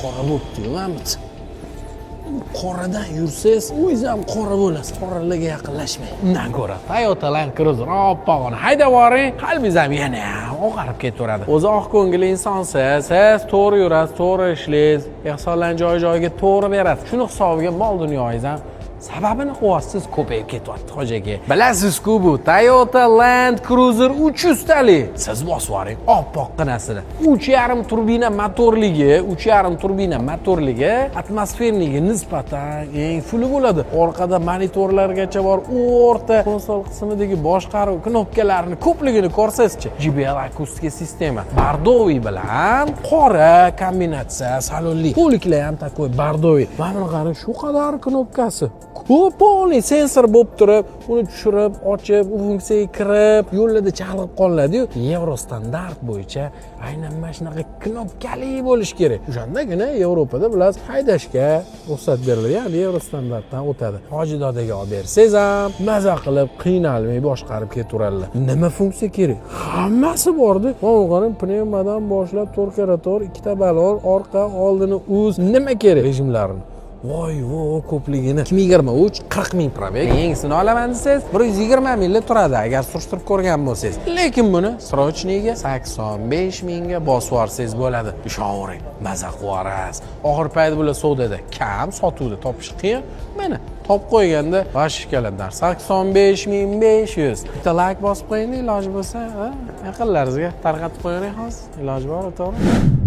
Qora bo'libdi-yu mana bu. Qoradan yursangiz, o'zingiz ham qora bo'lasiz. Qoralarga yaqinlashmang. Undan ko'ra Toyota Land Cruiser oppog'ini haydab yuboring, qalbingiz ham yana ham oqarib ketaveradi. O'zi oq ko'ngilli insonsiz, siz to'g'ri yurasiz, to'g'ri ishlaysiz, ehsonlarni joy joyiga to'g'ri berasiz. Shuni hisobiga mol dunyoyingiz ham sababini qilyapsiz, ko'payib ketyapti, hoji aka. Bilasiz-ku, bu Toyota Land Cruiser 300 talik. Siz bosib yuboring oppoqqinasini. 3,5 turbina motorligi, 3,5 turbina motorligi атмосферный ga nisbatan eng full bo'ladi. Orqada monitorlargacha bor, o'rta konsol qismidagi boshqaruv knopkalarini ko'pligini ko'rsangizchi. JBL akustika sistema. Бордовый bilan qora kombinatsiya salonli. Полик lar ham такой бордовый. Mana buni qarang, shu qadar knopkasi. Ko'p, полный sensor bo'lib turib, uni tushirib, ochib, u funksiyaga kirib, yo'llarda chalg'ib qolinadi-yu. Yevro standart bo'yicha aynan mana shunaqa knopkali bo'lishi kerak. O'shandagina Yevropada, bilasiz, haydashga ruxsat beriladi, ya'ni yevro standartdan o'tadi. Hoji dodaga olib bersangiz ham maza qilib, qiynalmay boshqarib ketaveradilar. Nima funksiya kerak? Hammasi borda. Mana qarang, pnevmadan boshlab to'rt, ikkita balon, orqa, oldini uz, nima kerak? Rejimlarini. Voy, vo, ko'pligini. 2023, 40 ming пробег. Yangisini olaman desangiz, 120 mingga turadi, agar surishtirib ko'rgan bo'lsangiz. Lekin buni срочный ga 85 mingga bosib yuborsangiz bo'ladi. Ishonavering, maza qilib yuborasiz. Oxir payt bular savdoda kam, sotuvda topish qiyin. Mana topib qo'yganda vash kalantar 85 500. Bitta layk bosib qo'yingda, iloji bo'lsa, yaqinlaringizga tarqatib qo'yavering hozir. Iloji bor, to'g'ri?